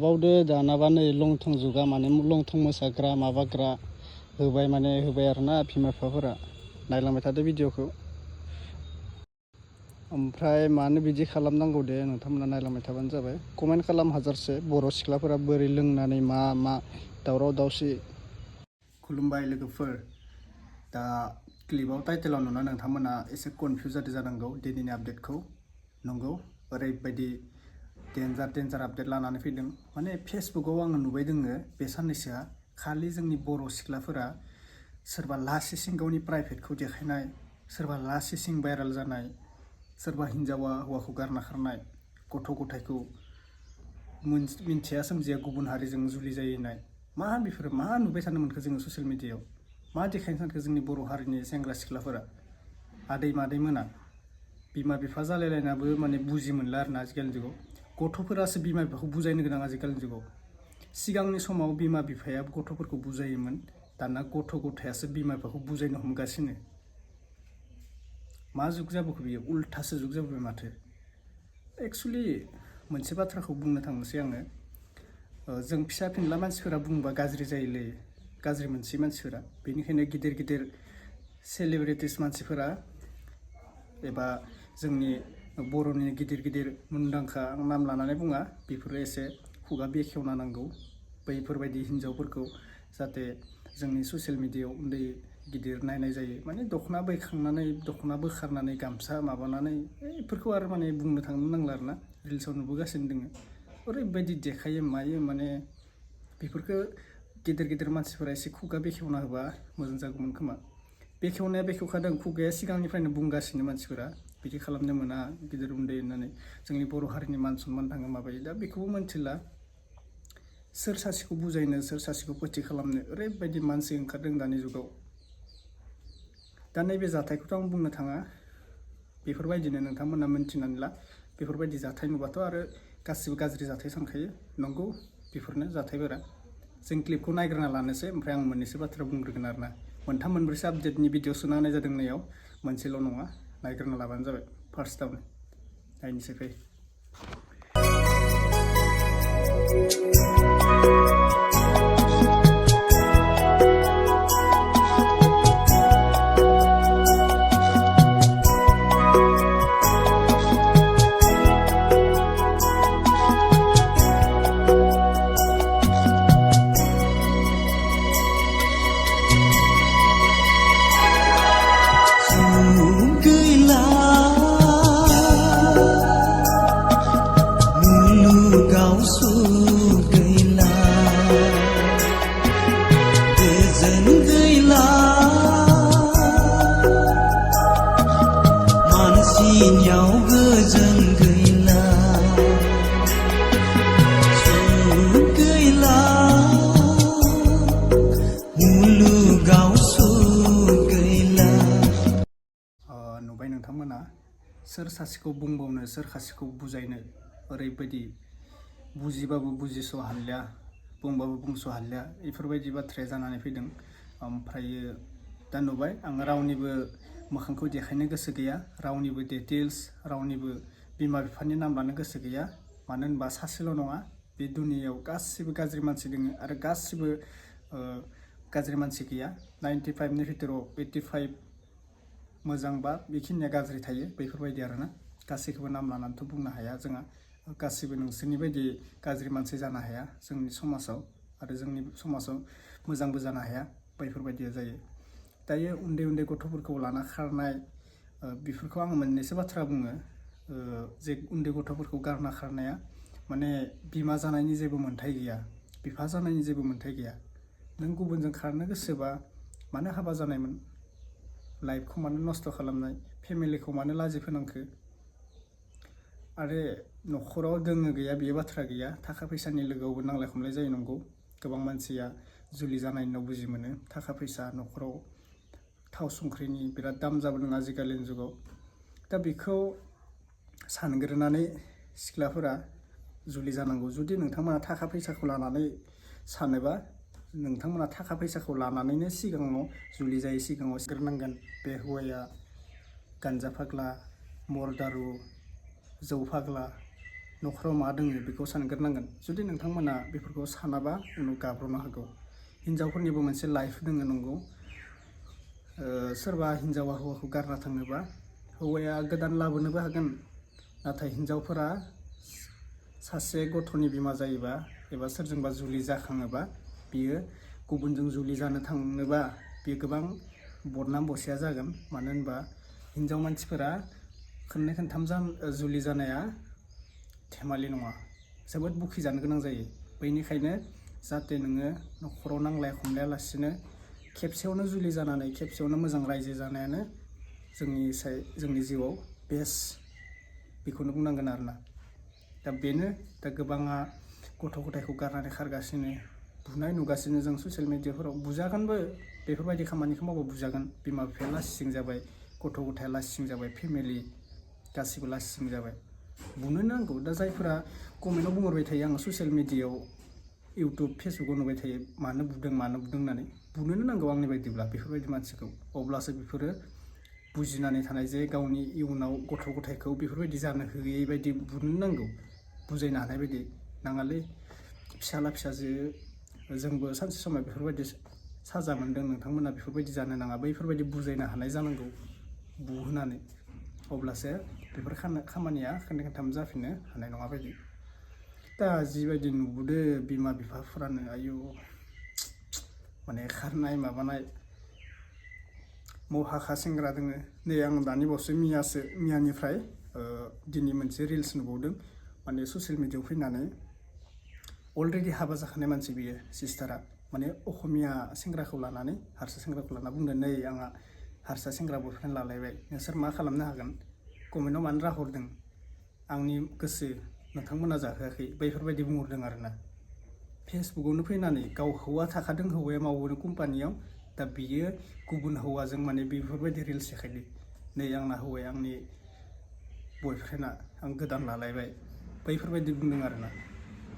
बावदो दानाबा नै लंथं जुगा माने लंथं मोसाग्रा माबाग्रा होबाय आरोना बिमा बिफाफोरा नायलांबाय थादो भिडिअखौ। ओमफ्राय मानो बिदि खालामनांगौ दे नोंथांमोना नायलांबाय थाबानो जाबाय। कमेन्ट खालाम हाजारसे बर' सिख्लाफोरा बोरै लोंनानै मा दावराव दावसि। खुलुमबाय लोगोफोर। दा क्लिपाव टाइटेलाव नुना नोंथांमोना एसे कनफिउज जादों जानांगौ दिनैनि आपडेटखौ। नंगौ ओरैबायदि डेन्जार आपडेट लानानै फैदों। माने फेसबुकाव आङो नुबाय दोङो बे साननैसोआ खालि जोंनि बर' सिख्लाफोरा सोरबा लासिसिं गावनि प्राइभेटखौ देखायनाय, सोरबा लासिसिं भाइरेल जानाय, सोरबा हिन्जावा हौवाखौ गारना खारनाय, गथ' गथायखौ मिन्थिया सोमजिया गुबुन हारिजों जुलि जाहैनाय, बेफोरो मा नुबाय थानो मोनखो जोङो ससियेल मिडियायाव? मा देखायनो सानखो जोंनि बर' हारिनि सेंग्रा सिख्लाफोरा? आदै मादै मोना बिमा बिफा जालायलायनाबो माने बुजि मोनला आरोना आजिखालिनि जुगाव। गथ'फोरासो बिमा बिफाखौ बुजायनो गोनां आजिखालिनि जुगाव। सिगांनि समाव बिमा बिफाया गथ'फोरखौ बुजायोमोन, दाना गथ' गथायासो बिमा बिफाखौ बुजायनो हमगासिनो। मा जुग जाबोखो बियो? उल्थासो जुग जाबोबाय माथो। एक्सुवेलि मोनसे बाथ्राखौ बुंनो थांनोसै आङो। जों फिसा फिनला मानसिफोरा बुंबा गाज्रि जायोलै, गाज्रि मोनसे मानसिफोरा। बेनिखायनो गिदिर सेलिब्रिटिस मानसिफोरा एबा जोंनि बर'नि गिदिर मुंदांखा नाम लानानै बुङा, बेफोरो एसे खुगा बेखेवना नांगौ बैफोरबायदि हिन्जावफोरखौ, जाहाथे जोंनि ससियेल मिडियायाव उन्दै गिदिर नायनाय जायो। माने दख'ना बोखारनानै गामसा माबानानै बेफोरखौ आरो माने बुंनो थांनो नांला आरोना। रिल्सआव नुबोगासिनो दोङो। ओरैबायदि देखायो मायो माने बेफोरखौ गिदिर मानसिफोरा एसे खुगा बेखेवना होबा मोजां जागौमोन खोमा। बेखेवनाया बेखेवखादों, खुगाया सिगांनिफ्रायनो बुंगासिनो मानसिफोरा बिदि खालामनो मोना गिदिर उन्दै होननानै, जोंनि बर' हारिनि मान सनमान थाङो माबायो। दा बेखौबो मोनथिला सोर सासेखौ बुजायनो, सोर सासेखौ फोथि खालामनो। ओरैबायदि मानसि ओंखारदों दानि जुगाव। दा नैबे जाथायखौथ' आं बुंनो थाङा, बेफोरबायदिनो नोंथांमोना मोनथिनानै ला। बेफोरबायदि जाथाय नुबाथ' आरो गासिबो गाज्रि जाथाय सानखायो। नंगौ, बेफोरनो जाथायफोरा। जों क्लिपखौ नायग्रोना लानोसै, ओमफ्राय आं मोननैसो बाथ्रा बुंग्रोगोन आरोना। मोनब्रैसो आपडेटनि भिडिअ सोना होनाय जादों नैयाव, मोनसेल' नङा। नायग्रोना लाबानो जाबाय। फार्स्टआवनो नायनोसै फै। नुबाय नोंथांमोना सोर सासेखौ बुंबावनो, सोर सासेखौ बुजायनो। ओरैबायदि बुजिबाबो बुजिस' हालिया, बुंबाबो बुंस' हालिया, बेफोरबायदि बाथ्राया जानानै फैदों। ओमफ्रायो दा नुबाय आं रावनिबो मोखांखौ देखायनो गोसो गैया, रावनिबो डिटेल्स, रावनिबो बिमा बिफानि नाम लानो गोसो गैया। मानो होनबा सासेल' नङा, बे दुनियायाव गासिबो गाज्रि मानसि दङ आरो गासिबो गाज्रि मानसि गैया। 95नि भितराव 85 मोजांबा बेखिनिया गाज्रि थायो, बेफोरबायदि आरोना। गासैखौबो नाम लानानैथ' बुंनो हाया जोंहा। गासिबो नोंसोरनि बायदि गाज्रि मानसि जानो हाया जोंनि समाजाव, आरो जोंनि समाजाव मोजांबो जानो हाया, बैफोरबायदिया जायो। दायो उन्दै गथ'फोरखौ लाना खारनाय, बेफोरखौ आङो मोननैसो बाथ्रा बुङो। जे उन्दै गथ'फोरखौ गारना खारनाया माने बिमा जानायनि जेबो मोन्थाय गैया, बिफा जानायनि जेबो मोन्थाय गैया। नों गुबुनजों खारनो गोसोबा मानो हाबा जानायमोन? लाइफखौ मानो नस्थ' खालामनाय? फेमिलिखौ मानो लाजि फोनांखो? आरो न'खराव दोङो गैया बेयो बाथ्रा गैया। थाखा फैसानि लोगोआवबो नांलाय खमलाय जायो, नंगौ। गोबां मानसिया जुलि जानायनि उनाव बुजि मोनो थाखा फैसा, न'खराव थाव संख्रिनि बिराद दाम जाबोदों आजिखालिनि जुगाव। दा बेखौ सानग्रोनानै सिख्लाफोरा जुलि जानांगौ। जुदि नोंथांमोना थाखा फैसाखौ लानानै सानोबा, नोंथांमोना थाखा फैसाखौ लानानैनो सिगाङाव जुलि जायै सिगाङाव सिगांग्रोनांगोन बे हौवाया गान्जा फाग्ला, मर दारु, जौ फाग्ला, न'खराव मा दोङो बेखौ सानग्रोनांगोन। जुदि नोंथांमोना बेफोरखौ सानाबा उनाव गाब्र'नो हागौ। हिनजावफोरनिबो मोनसे लाइफ दोङो नंगौ। सोरबा हिनजावा हौवाखौ गारना थाङोबा हौवाया गोदान लाबोनोबो हागोन, नाथाय हिनजावफोरा सासे गथ'नि बिमा जायोबा एबा सोरजोंबा जुलि जाखाङोबा बियो गुबुनजों जुलि जानो थाङोबा बियो गोबां बदनाम बसिया जागोन। मानो होनबा हिनजाव मानसिफोरा खननै खनथाम जुलि जानाया धेमालि नङा, जोबोद बुखिजानो गोनां जायो। बेनिखायनो जाहाथे नोङो न'खराव नांलाय खमलायालासिनो खेबसेयावनो जुलि जानानै खेबसेयावनो मोजां रायजो जानायानो जोंनि जिउआव बेस्ट बेखौनो बुंनांगोन आरोना। दा बेनो, दा गोबाङा गथ' गथायखौ गारनानै खारगासिनो, बुनाय नुगासिनो जों ससियेल मिडियाफोराव। बुजागोनबो, बेफोरबायदि खामानिखौ मावबा बुजागोन। बिमा बिफाया लासिं जाबाय, गथ' गथाया लासिं जाबाय, फेमिलि गासिबो लासिं जाबाय। बुनो नांगौ। दा जायफोरा कमेन्टआव बुंहरबाय थायो आङो ससियेल मिडियायाव इउटुब फेसबुकाव नुबाय थायो मानो बुदों होननानै, बुनोनो नांगौ आंनि बायदिब्ला बेफोरबायदि मानसिखौ। अब्लासो बेफोरो बुजिनानै थानाय जे गावनि इयुनाव गथ' गथायखौ बेफोरबायदि जानो होयै बायदि बुनो नांगौ, बुजायनो हानाय बायदि। नाङालै फिसाला फिसाजो जोंबो सानसे समाव बेफोरबायदि साजा मोन्दों, नोंथांमोना बेफोरबायदि जानो नाङा, बैफोरबायदि बुजायनो हानाय जानांगौ बुहोनानै। अब्लासो बेफोर खामानिया खननै खनथाम जाफिननो हानाय नङा बायदि। दा जिबायदि नुबोदो बिमा बिफाफोरानो आयु माने खारनाय माबानाय, महाखा सेंग्रा दोङो। नै आं दानि बावैसो मियानिफ्राय दिनै मोनसे रिल्स नुबावदों। माने ससियेल मिडियायाव फैनानै अलरेडि हाबा जाखानाय मानसि बियो, सिस्टारा माने असमिया सेंग्राखौ लानानै, हारसा सेंग्राखौ लाना बुंदों नै आंहा हारसा सेंग्रा बयफ्रेन्ड लालायबाय, नोंसोर मा खालामनो हागोन, कमेन्टआव मानो राहरदों, आंनि गोसो नोंथांमोना जाहोआखै, बैफोरबायदि बुंहरदों आरोना। फेसबुकआवनो फैनानै गाव हौवा थाखादों, हौवाया मावो कम्पानियाव, दा बियो गुबुन हौवाजों माने बेफोरबायदि रिल्स देखायदों। नै आंना हौवाया आंनि बयफ्रेन्डआ आं गोदान लालायबाय, बैफोरबायदि बुंदों आरोना।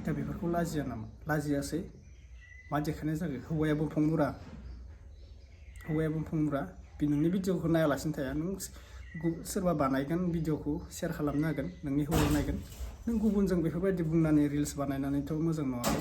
दा बेफोरखौ लाजिया नामा? लाजियासै, मा देखायनाय जागोन। हौवाया बंफां मुरा, बे नोंनि भिडिअखौ नायालासिनो थाया। नों सोरबा बानायगोन भिडिअखौ सेयार खालामनो हागोन, नोंनि हौवाया नायगोन। नों गुबुनजों बेफोरबायदि बुंनानै रिल्स बानायनानैथ' मोजां नङा।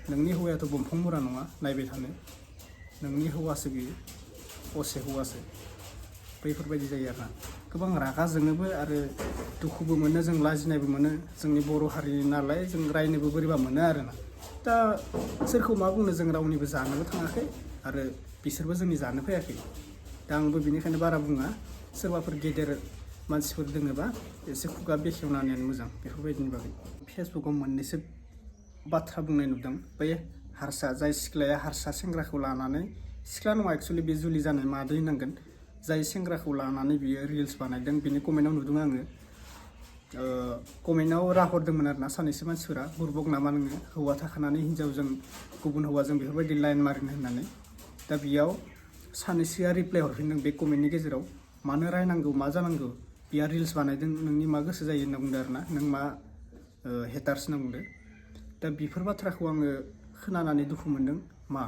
नोंनि हौवायाथ' बंफां मुरा नङा नायबाय थानो, नोंनि हौवासो बियो, असे हौवासो। बैफोरबायदि जायो आरोना। गोबां रागा जोङोबो आरो दुखुबो मोनो, जों लाजिनायबो मोनो। जोंनि बर' हारिनि नालाय जों रायनोबो बोरैबा मोनो आरोना। दा सोरखौ मा बुंनो, जों रावनिबो जानोबो थाङाखै आरो बिसोरबो जोंनि जानो फैयाखै। दा आंबो बिनिखायनो बारा बुङा। सोरबाफोर गेदेर मानसिफोर दोङोबा एसे खुगा बेखेवनायानो मोजां बेफोरबायदिनि बागै। फेसबुकाव मोननैसो बाथ्रा बुंनाय नुदों। बै हारसा, जाय सिख्लाया हारसा सेंग्राखौ लानानै, सिख्ला नङा एक्सुवेलि बे जुलि जानाय मादै होनांगोन, जाय सेंग्राखौ लानानै बियो रिल्स बानायदों, बिनि कमेन्टआव नुदों आङो। कमेन्टआव राहरदोंमोन आरोना सानैसो मानसिफोरा, बुरबक नामा नोङो, हौवा थाखानानै हिनजावजों गुबुन हौवाजों बेफोरबायदि लाइन मारिनो होननानै। दा बेयाव सानैसोआ रिप्लाय हरफिनदों बे कमेन्टनि गेजेराव, मानो रायनांगौ, मा जानांगौ, बिहा रिल्स बानायदों, नोंनि मा गोसो जायो होनना बुंदों आरोना, नों मा हेटार्स होनना बुंदों। दा बेफोर बाथ्राखौ आङो खोनानानै दुखु मोनदों। मा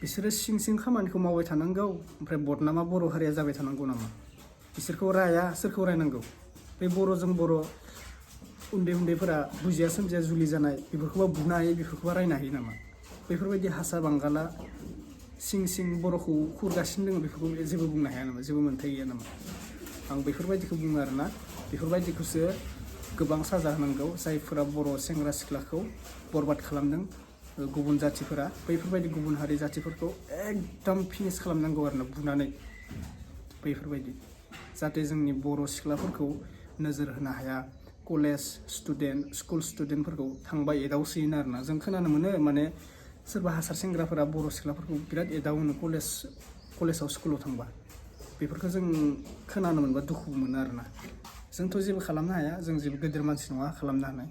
बिसोरो सिं खामानिखौ मावबाय थानांगौ, ओमफ्राय बदनामा बर' हारिया जाबाय थानांगौ नामा? बिसोरखौ राया, सोरखौ रायनांगौ? बे बर'जों बर' उन्दैफोरा बुजिया सोमजिया जुलि जानाय, बेफोरखौबा बुनो हायो, बेफोरखौबा रायनो हायो नामा? बेफोरबायदि हारसा बांगाला सिं बर'खौ खुरगासिनो दङ, बेफोरखौ जेबो बुंनो हाया नामा? जेबो मोन्थाय गैया नामा? आं बेफोरबायदिखौ बुङो आरोना। बेफोरबायदिखौसो गोबां साजा होनांगौ, जायफोरा बर' सेंग्रा सिख्लाखौ बरबाद खालामदों गुबुन जाथिफोरा। बैफोरबायदि गुबुन हारि जाथिफोरखौ एकदम फिनिस खालामनांगौ आरोना, बुनानै। बैफोरबायदि जाहाथे जोंनि बर' सिख्लाफोरखौ नोजोर होनो हाया। कलेज स्टुडेन्ट, स्कुल स्टुडेन्टफोरखौ थांबा एदावसोयो आरोना। जों खोनानो मोनो, माने सोरबा हारसा सेंग्राफोरा बर' सिख्लाफोरखौ बिराद एदावोनो कलेजाव स्कुलाव थांबा। बेफोरखौ जों खोनानो मोनबा दुखु मोनो आरोना। जोंथ' जेबो खालामनो हाया, जों जेबो गेदेर मानसि नङा खालामनो हानाय।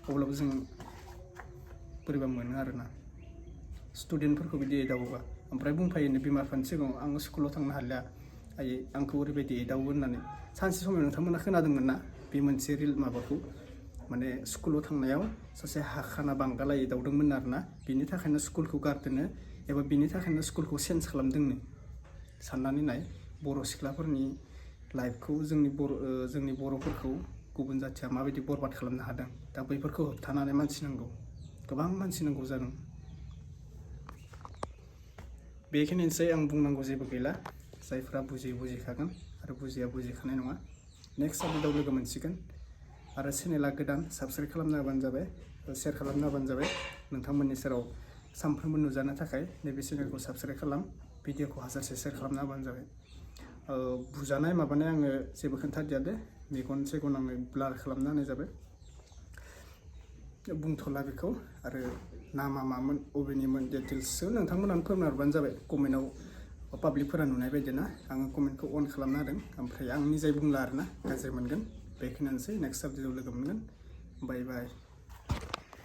अब्लाबो जों बोरैबा मोनो आरोना स्टुडेन्टफोरखौ बिदि एदावोबा। ओमफ्राय बुंफायोनो बिमा बिफानि सिगाङाव, आङो स्कुलाव थांनो हालिया, आयै आंखौ ओरैबायदि एदावो होननानै। सानसे समाव नोंथांमोना खोनादोंमोन ना बे मोनसे माबाखौ, माने स्कुलाव थांनायाव सासे हाखाना बांगाला एदावदोंमोन आरोना। बिनि थाखायनो स्कुलखौ गारदोनो, एबा बिनि थाखायनो स्कुलखौ चेन्ज खालामदोंनो। साननानै नाय, बर' सिख्लाफोरनि लाइफखौ, जोंनि बर'फोरखौ गुबुन जाथिया माबायदि बरबाद खालामनो हादों दा बैफोरखौ होबथानानै मानसि नांगौ गोबां मानसि नांगौ जादों बेखिनिसै आं बुंनांगौ जेबो गैला जायफ्रा बुजियो बुजिखागोन आरो बुजिया बुजिखानाय नङा नेक्स्ट आपडेटआव लोगो मोनसिगोन आरो चेनेला गोदान साबस्क्राइब खालामना होबानो जाबाय शेयार खालामना होबानो जाबाय नोंथांमोननि सेराव सानफ्रोमबो नुजानो थाखाय नैबे चेनेलखौ साबस्क्राइब खालाम भिडिअखौ हाजारसे शेयार खालामना होबानो जाबाय बुजानाय माबानाय आङो जेबो खोन्थादिया दे मेगन सेगन आङो ब्लार खालामना होनाय जाबाय बुंथ'ला बेखौ आरो नामा मामोन अबेनिमोन डिटेल्ससो नोंथांमोनानो फोरमायहरबानो जाबाय कमेन्टआव पाब्लिकफोरा नुनाय बायदि ना आङो कमेन्टखौ अन खालामना होदों ओमफ्राय आं निजाय बुंला आरोना गाज्रि मोनगोन बेखिनियानोसै नेक्स्ट आपडेटआव लोगो मोनगोन बाय बाय